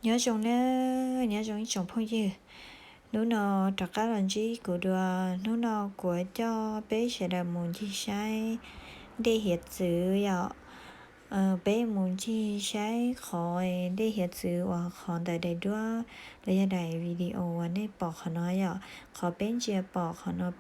Nyob zoo nawb, nyob zoo ib tsoom phooj ywg. Hnub no rov qab los ntsib kuv dua. Hnub no kuv coj peb sawv daws mus ncig saib dej hiav txwv yom. Peb mus ncig saib qhov dej hiav txwv uas qhov ntawm daim duab los yog daim video uas nej pom qhov no yom. Qhov peb ntsia pom qhov no,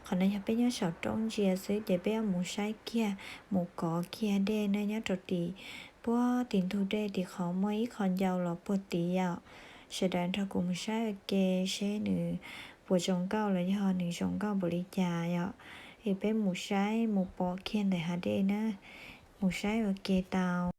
qhov no yog peb nyob saum roob ntsia xwb, ces peb yuav mus saib kiag, mus kov kiag dej na nyob rau tim puag tim ntug dej tim qhov muaj ib qho ncau los puag tid yom. Sawv daws nrog kuv mus saib ua ke seb nws puas zoo nkauj los yog nws zoo nkauj npaum li cas yom. Es peb mus saib mus pom kiag ntawm hav dej na, mus saib ua ke tau.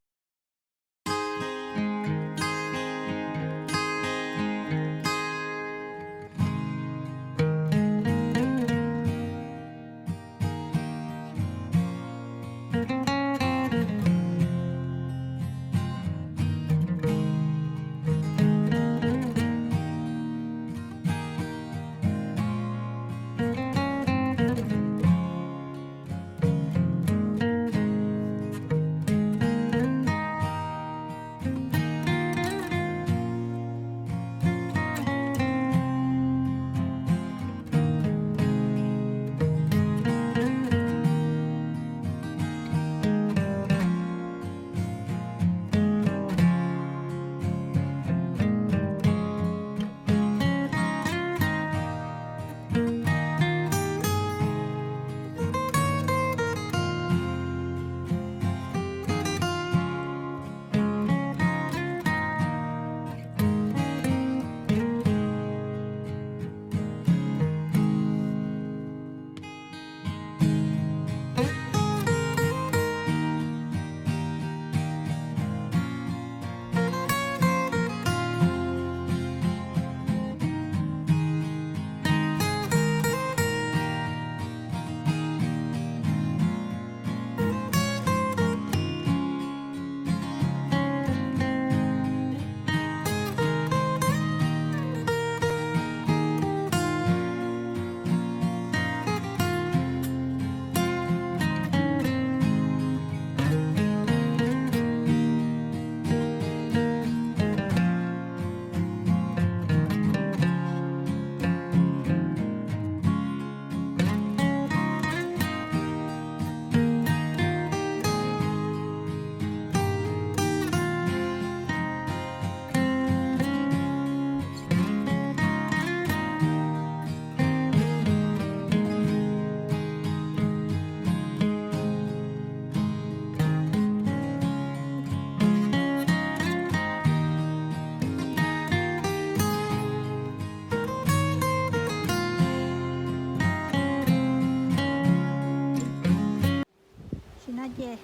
Tam sim no ces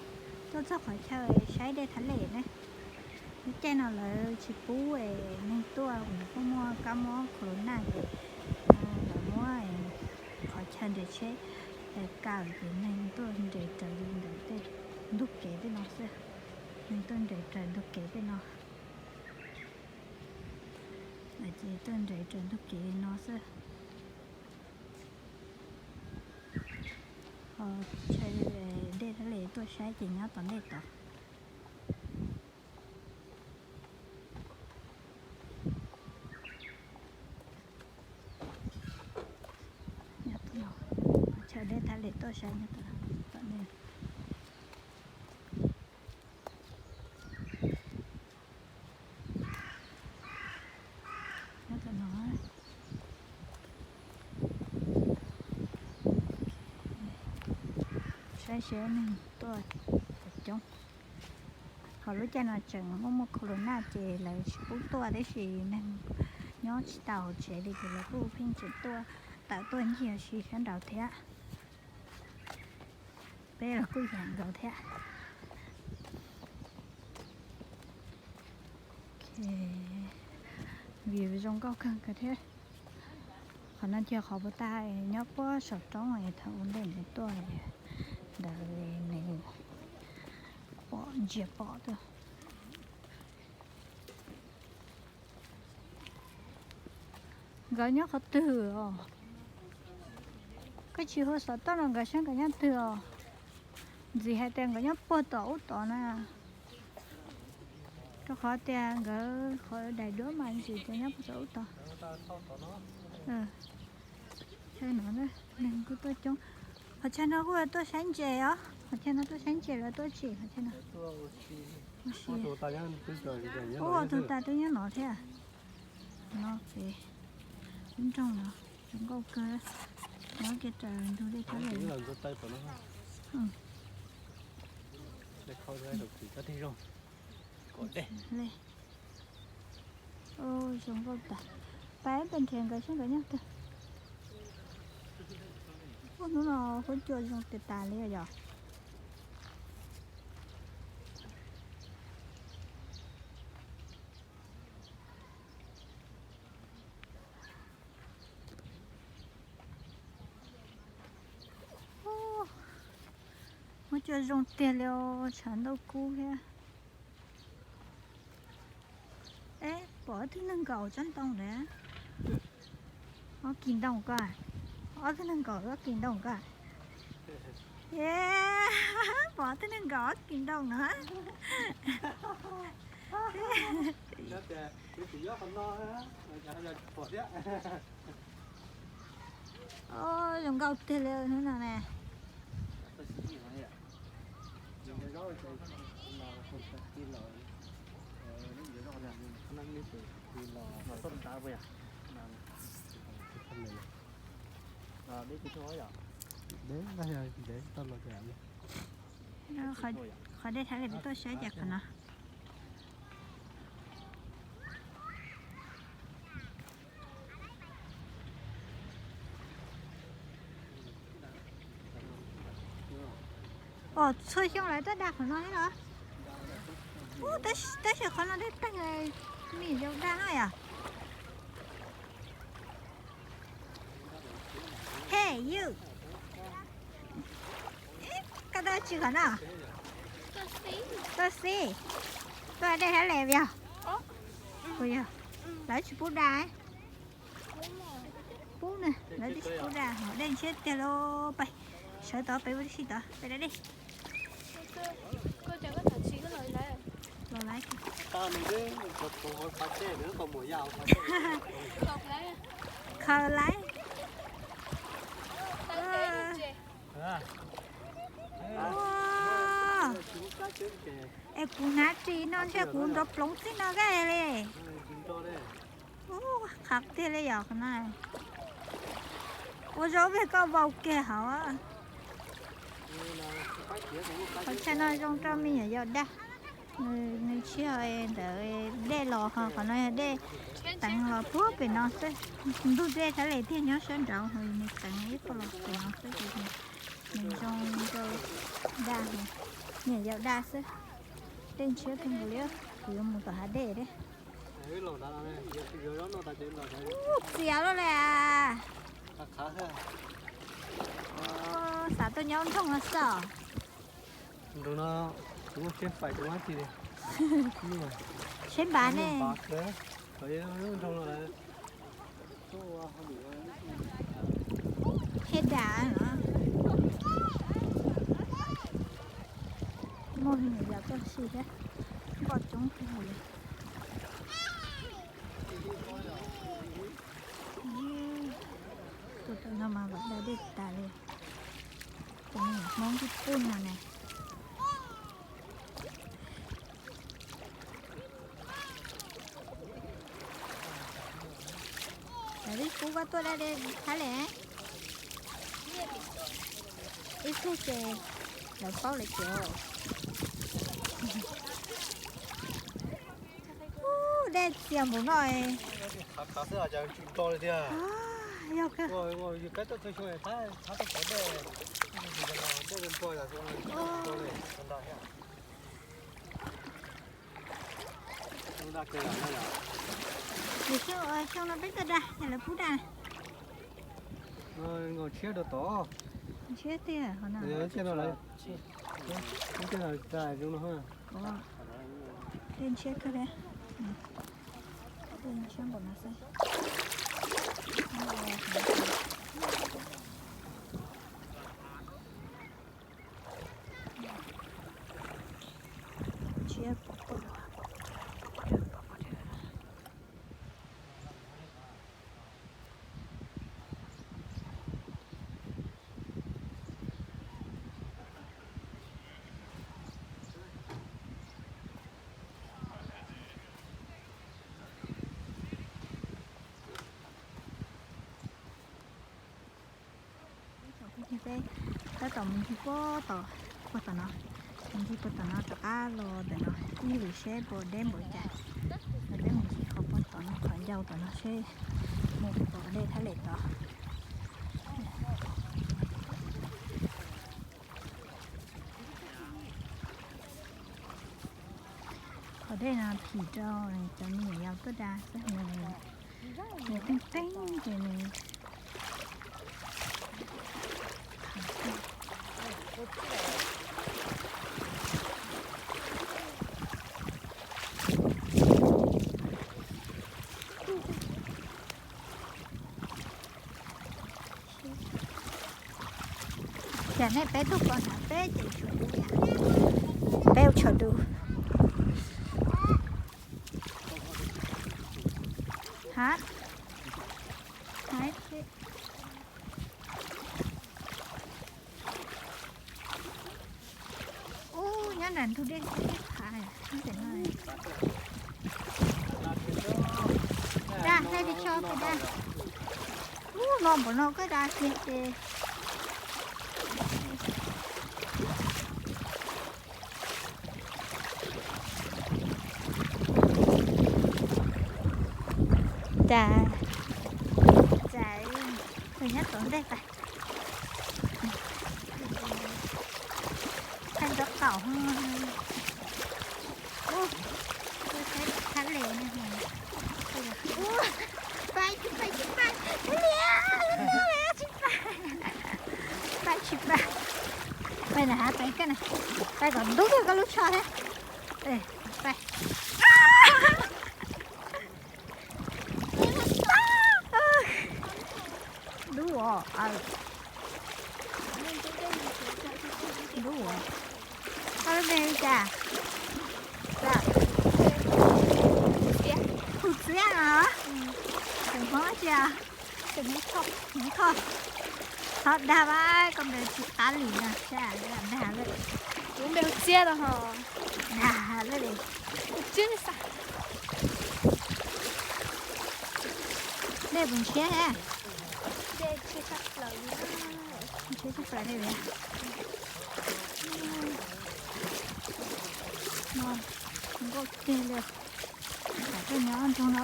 tuaj txog qhov chaw saib dej Thaj Lem ne. Lub caij no lawv tsis pub neeg tuaj, kuj muaj kab mob corona ces lawv muab qhov chaw nres tsheb kaw ces neeg tuaj nres raws li ntawm tej ntug kev tej no xwb. Neeg tuaj nres raws ntug kev tej no. Ces tuaj nres raws ntug kev no xwb. Ho chaw dej Thaj Lem tuaj saib ces nyob tom ntej tod. Chaw dej Thaj Lem tuaj saib nyob tom ntej. Nyob tom no. Saib seb neeg tuaj coob. Ho lub caij no tseem muaj muaj corona ces lawv tsis pub tuaj, tab sis neeg nyob tsis tau hauv tsev li ces lawv kuj pheej tseem tuaj, tawm tuaj ncig ua si sab nraud thiab. Peb los kuj yam nkaus thiab. View zoo nkauj kawg thiab. Qhov no ces qhov puag ta nyob puag saum roob, thaum ua ntej ntawd tuaj ntawd nws pom ntsia pom tuaj. Nkawd nyob qhov twg os? Koj tsis hu xov tooj rau nkawd saib nkawd nyob twg os? Ntxim hais tias nkawd nyob puag tom ub tod na. Rau qhov tias nkawd qhov Daim duab mas ntsis ces nyob puag tom ub tod. Chaw no neeg kuj tuaj coob. Qhov chaw no kuj tuaj saib ntses os, qhov chaw no tuaj saib ntses los tuaj tsim qhov chaw no. Ua si. Ua tus tas twb nyob no thiab. No ces lub nroog no zoo nkauj kawg. Nyob kiag raws ntug dej Thab Lem. Zoo nkauj tas. Pab pes nrhiav nkawd seb nkawd nyob twg. Hnub no huab cua zoo tiag tas li yom. Huab cua zoo tiag li, tshav ntuj kub thiab. Pom ob tug neeg nkaum tsob ntoo ntawd. Ob kis ntoo koj, ob tug neeg nkaum ob kis ntoo koj. Pom ob tug neeg nkaum ob kis ntoo no. Zoo nkauj tiag li hnub no na. Qhov dej Thab Lem tuaj saib cas qhov no. Os, txhua xyoo lawv tuaj da qhov no thiab los? Tab sis qhov no dej teeg, me nyuam yaus da no yom. Hey you, koj tuaj tsis qhov no? Tuaj xib, tuaj dej Thab Lem yog? Puas yog? Lawv tsis pub da. Pub na, lawv tsis pub da, dej ntshiab tiag lauj. Pais sawv tod, peb ua tib si tod, peb da dej. Los laiv. Khaws laiv. Es kuv hnav ris no ntshe kuv nrov ploov txij no kaj li. Qhav tiag li yom qhov no. Ua zaub veg koj vau kiag hauv. Qhov chaw no zoo rau me nyuam yaus da. Nws tsis yog ntawd dej los ho, qhov no yog dej teev los puag pem no xwb. Ntug dej Thab Lem tiag nyob sab nraud ho, nws teev ib qho los pem no xwb ces nws zoo rau da, me nyuam yaus da xwb. Dej ntshiab kawg nkaus li, kuv yuav mus tom hav dej thiab. Txias lawm. Xav tuaj nyob nroog no xwb os. Nroog no kuv muaj siab fais rau dab tsi li. Siab npav ne. Nroog no lawm. He da. Muaj me nyuam yaus tuaj si thiab, nkoj coob kawg li. Tus tom no mas vam da dej tas li. Tus me nyuam Hmoob tib pub no ne. Lawv tib pub koj tuaj da dej Thab Lem. Ib tug ces lawv paub lawv ces dej txias npaum no. Yog kawg. Xyoo no peb tuaj da, lawv pub da. Ntshiab tiag, ntshiab kawg li. Ntshiab npaum no xwb. Ntshiab pom pom, pom pom. Tab tom mus ncig puag tom, puag tom no, mus ncig puag tom no rov qab los ntawm no ib lwm seb puas deb npaum cas. Los peb mus ncig qhov puag tom no, qhov ncau tom no seb mus puas pom dej thaj lem tod. Qhov dej no phim rau cov me nyuam yaus tuaj da xwb, nws teeb teeb ces nws Cas nej peb tuaj pom na, peb ces tshuav dub, peb ua tshuav dub. Ha, ub, nyob nram ntug dej xwb phav. Da, da, da, da. Ub, no npaum no koj da kiag ces. Cas, cas, tus nyob tom ntej tas. Qab nrov qaum. Ub, thab le. Pais tsis pais, tsis pais, tsis pais, tsis pais, tsis pais. Pais na, pais koj na, pais kom ntub koj lub tsho thiab. Pais. Dub os. Dub os. Koj lub npe li cas? Hu Txiab no. Tus Hmoob tsi os? Tus Hmoob Thoj. Thoj dag mas koj npe tsis qab li no, dag lawm. Kuv npe hu Txiab no ho. Dag lawm li. Hu Txiab xwb. Dej puas ntshiab he? Dej ntshiab tshaj plaws li. Ntshiab tshaj plaws li. Nkauj tiag li. Tom tej nyob nroog no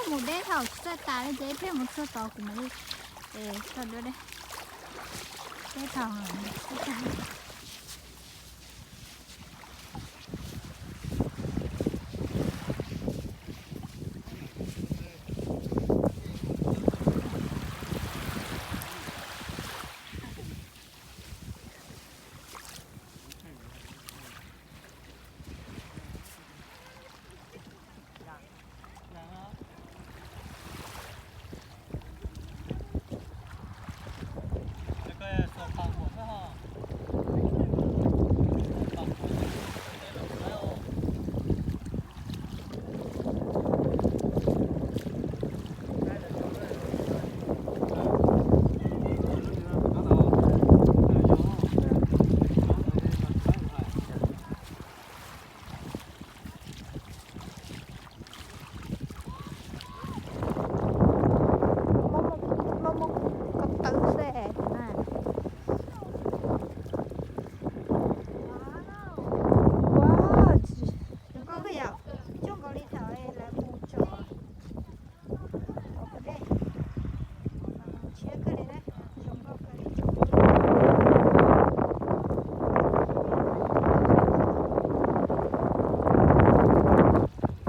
mus deb thaum tsis txawj tas li ces ib pliag mus txog tod kuv mam li es txog dua deb. Deb thaum txawj tas. Muaj muaj ko taw xwb na. Ua, zoo nkauj kawg yom, coob nkaus li thaum lawv mus tsom.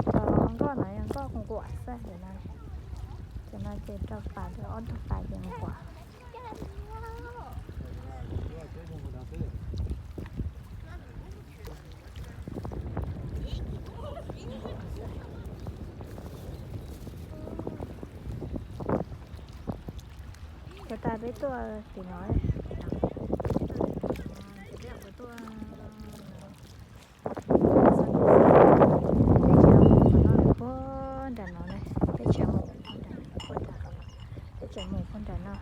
Cov nkoj no yog nkoj nquam xwb, cov no ces rau pas, ob tug pas ces nquam. Cov tas peb tuaj tim no, peb tuaj, peb tsis mus qhov no, puag nram no ne, peb tsis mus puag nram, peb tseem mus puag nram no,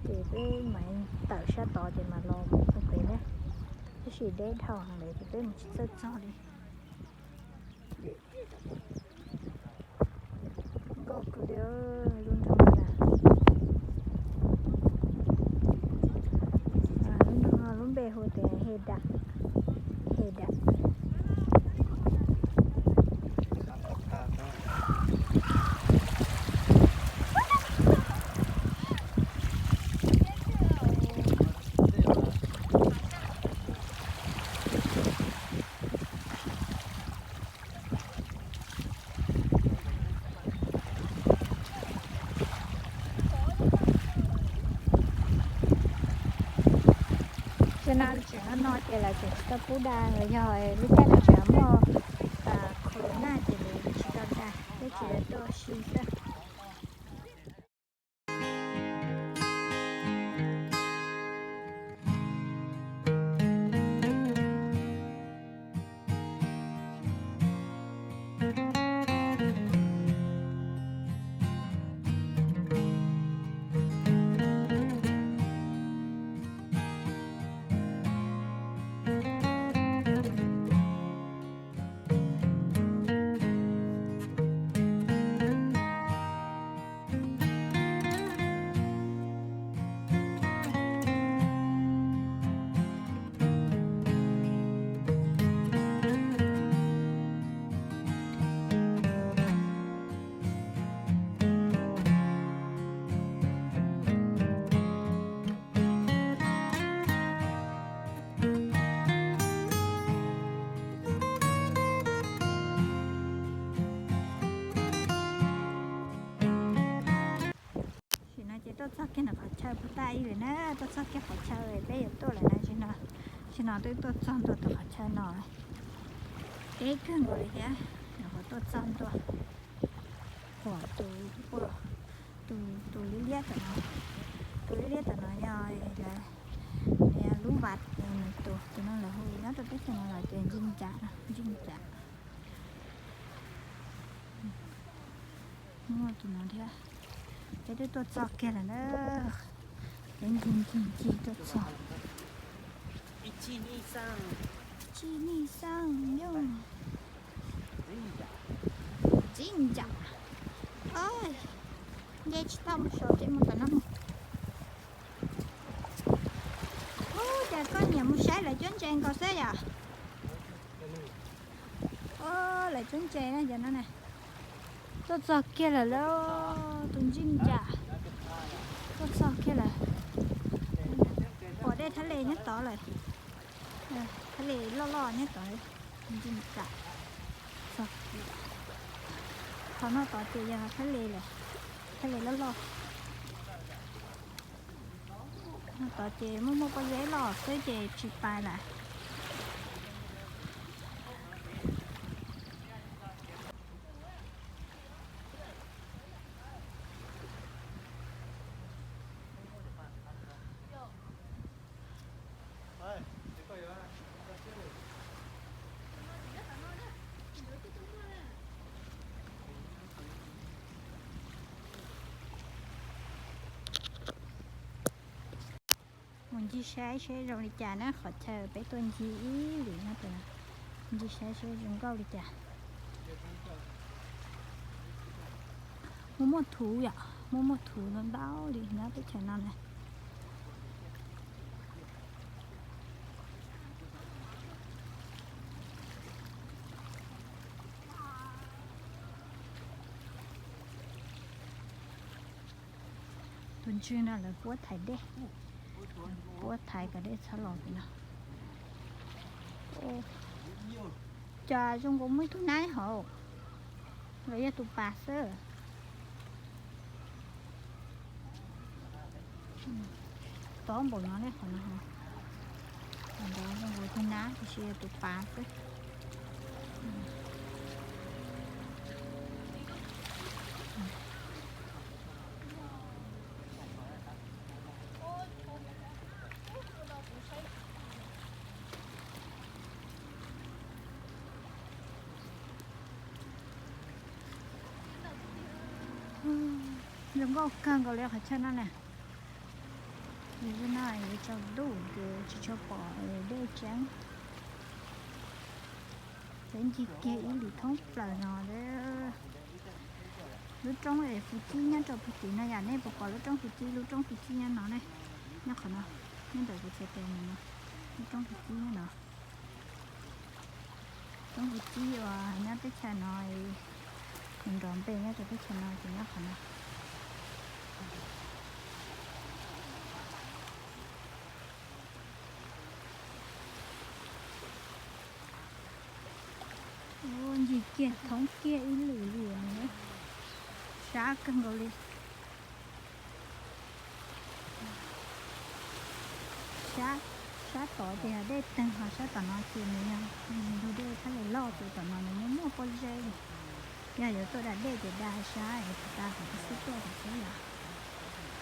ces peb mam tawm sab tod ces mam los mus puag pem ne. Tab sis deb dhau heev lawm ces peb mus tsis txawj txog li. Nkauj kawg li, lub nroog no na. Laj tseem no no ces lawv tseem tsis tau pub da los yog lub caij no tseem muaj corona ces lawv tsis tau da, peb tsis tau tuaj si xwb. Tam sim no ces tuaj txog kiag ntawm qhov chaw puag ta ib lawm na, tuaj txog kiag qhov chaw peb yuav tuaj lawm na. Tam sim no twb tuaj txog ntua tus qhov chaw no, deb kawg nkaus li thiab. Nyuam qhuav tuaj txog ntua, tus, tus liab liab tom no, tus liab liab tom no yog lawv, yog lub vaj, nws tus, tus no lawv hu nyob rau teb chaws no los tias ntsig ncas, ntsig ncas. Muaj tus no thiab. Peb twb tuaj txog kiag lawm na. Peb ncig ncig ncig tuaj txog. Ib tsib nij xeeb, ib tsib nij xeeb yog txij ncas. Nce tsis tau mus saud ces mus tom no mus. Ub, cas koj nyiam mus saib lawv cuab ntses nkaus xwb yom? Lawv cuab ntses na, cov no na. Tuaj txog kiag lawm lauj, tus ntsig ncas. Tuaj txog kiag lawm. Pom dej Thab Lis nyob tod lawm. Thab Lis loj loj nyob tod, ntsig ncas. Txog kiag. Qhov no tod ces yog Thab Lis lawm, Thab Lis loj loj. No tod ces muaj muaj pob zeb loj xwb ces tsis pais lawm. Mus ncig saib seb zoo li cas na, qhov chaw peb tuaj ncig ib lwm no, ncig saib seb zoo nkauj li cas. Muaj muaj thuv yom, muaj muaj thuv ntau ntau li nyob teb chaws no na. Tus ntswg no lawv puab thaiv dej, puab thaiv kom dej txhob los pem no. Cas zoo nkaus muaj ib tug nab hauv, los yog tus pas xwb. Tob npaum no ne, qhov no, qhov ntawd zoo nkaus tus nab tiam sis yog tus pas xwb. Zoo nkauj kawg nkaus li qhov chaw no na. Yog no yuav tsaus ntuj ces tsis tshua pom dej tseeb. Peb ncig kiag ib lwm thoob plaws no. Lub roob es Fuj Txib nyob rau puag tim no yom, nej puas pom lub roob Fuj Txib? Lub roob Fuj Txib nyob no ne, nyob qhov no, nyob ntawm kuv txhais tes no, lub roob Fuj Txib nyob no. Roob Fuj Txib uas nyob teb chaws no, nrov npe nyob rau teb chaws no ces nyob qhov no. Ncig kiag thoob kiag ib lwm li, sab kawg nkaus li. Sab, Sab tod ces yog dej teeg, ho sab tom no ces nws yog ntug dej thiaj li loj, ces tom no nws muaj muaj pob zeb li. Yog yuav tuaj da dej ces da sab es puas tas kom tib xub tuaj tom thiab yom.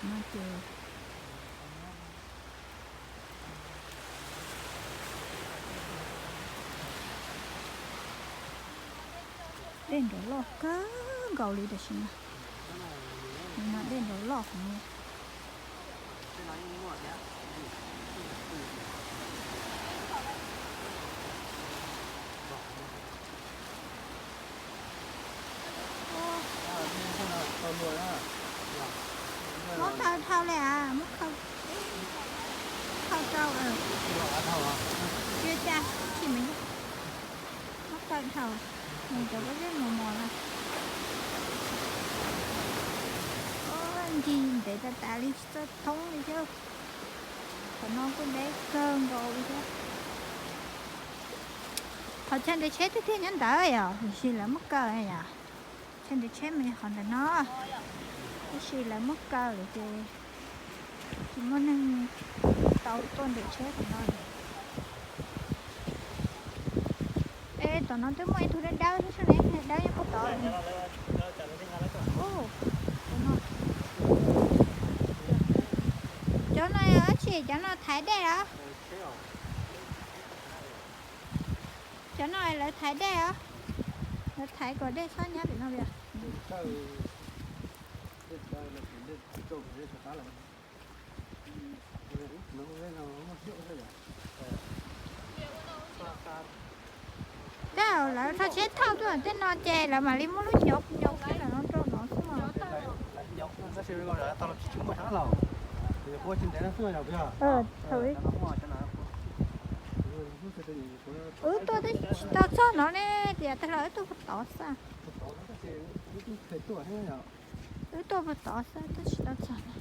No ces dej nrov loj kawg nkaus li tam sim no. No dej nrov loj heev li. Muab kaw dhau li as, muab kaw, kaw rau, cia cas tsis me, muab kaw dhau, nws cov pob zeb mos mos na. Ncig ntev tas tas li tsis txawj thoob li thiab. Qhov no kuj deb kawg nkaus li thiab. Qhov chaw nres tsheb tiag tiag nyob ntawd yom, tiam sis lawv muab kaw yom. Chaw nres tsheb mas yog qhov ntawm no, tab sis lawv muab kaw lawm ces tsis muaj neeg tau tuaj nres tsheb qhov no. Es tom no twb muaj ib tug dawb dawb thiab, sab no ib tug dawb dawb nyob puag tod. Cov no yog dab tsi? Cov no thaiv dej los? Cov no lawv thaiv dej os, lawv thaiv kom dej txhob nyab pem no li. Tej lawv thauj tsheb thauj tuaj tej no ces lawv mam li muab lub nyov nyov kiag ntawm no rau no xwb mas. Wb tuaj twb tsis tau txog no ne, tias tag los wb tuaj puag tod xwb. Wb tuaj puag tod xwb twb tsis tau txog no.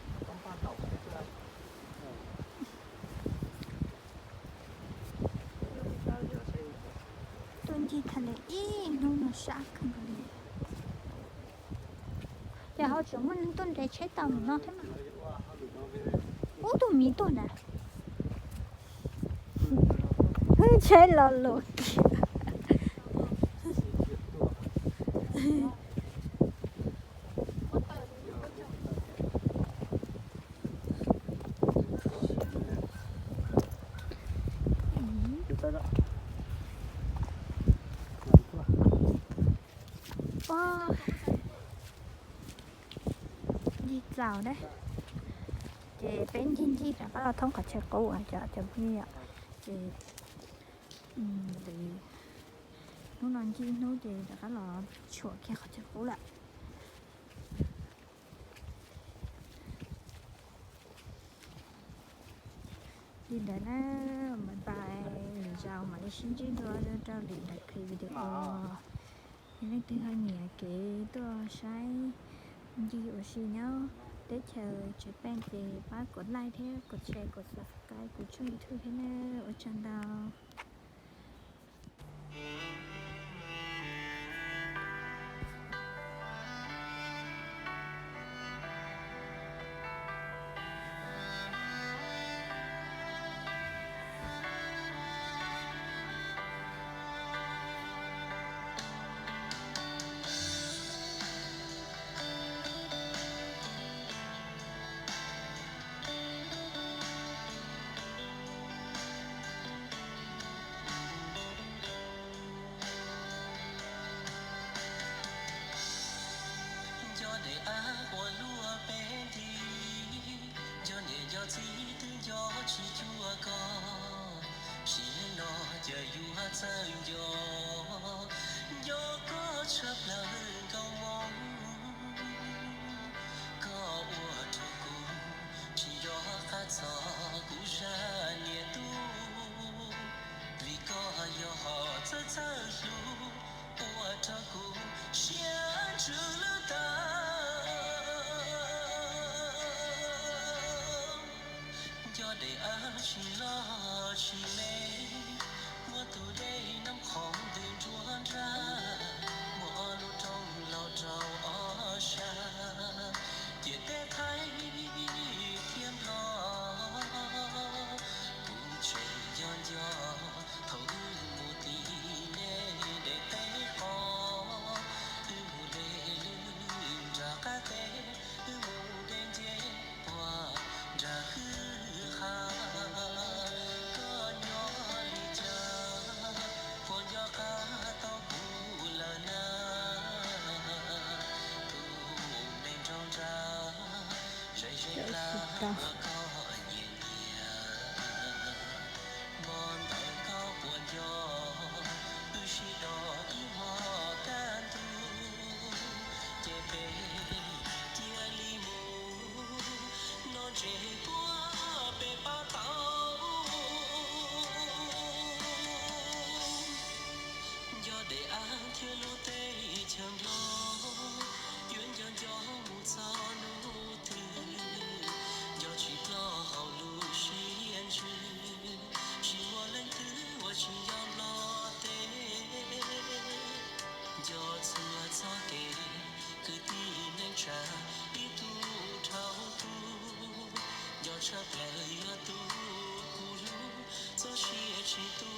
Tuaj ncig thaum li ib hnub no sab kawg nkaus li. Ces ho tseem muaj neeg tuaj nres tsheb tau mus no thiab mas. Ub, tus miv tuaj na. Tsheb los luam kiag. Ncig txaus dab. Ces peb ncig ncig rov qab los thoob qhov chaw qub cov phooj ywg. Ces hnub no ncig hnub ces rov qab los tshuam kiag qhov chaw qub lawm. Li ntawd na, bye bye, lwm zaus mam li sib ntsib dua rau lwm daim clip video. Yog leej twg ho nyiam kev tuaj saib ncig ua si nyob teb chaws Japan ces pab kom like thiab kom share kom subscribe kuv tshooj YouTube thiab na. Ua tsaug ntau. Nco daim av uas luaj peb nti, nco niam nco txiv twb nco tsis cuag koj, sim neej no cas yuav txawj nco, nco koj tshaj plaws nkauj hmoob. Koj ua rau kuv tsis nco qab txog kuv zaj niam tub, vim koj yog txawj txawj hlub, ua rau kuv siab ntsws lwj tag. Nco daim av tsis loj tsis me, muab tus dej nab qhov ntws nruab nrab, muaj ob lub roob laus rau ob sab, ciam teb Thaib thiab Nplog, kuv tseem Koj nyiam nyiam hmo ntawd koj puas nco, wb sib do ib hmo kaj ntug, ces peb cia li mus, no ntshe puab peb pab tau. Nco dej av thiab lub teb chaws Nplog, yuav nco nco mus txog hnub twg, nco tsis ploj hauv lub siab ntsws, tsis muaj leej twg uas tsis nco Nplog teb. Nco txhua txoj kev, kwv tij neej tsa ib tug dhau tus, nco tshaj plaws yog tus kuv hlub, txoj sia tsis tu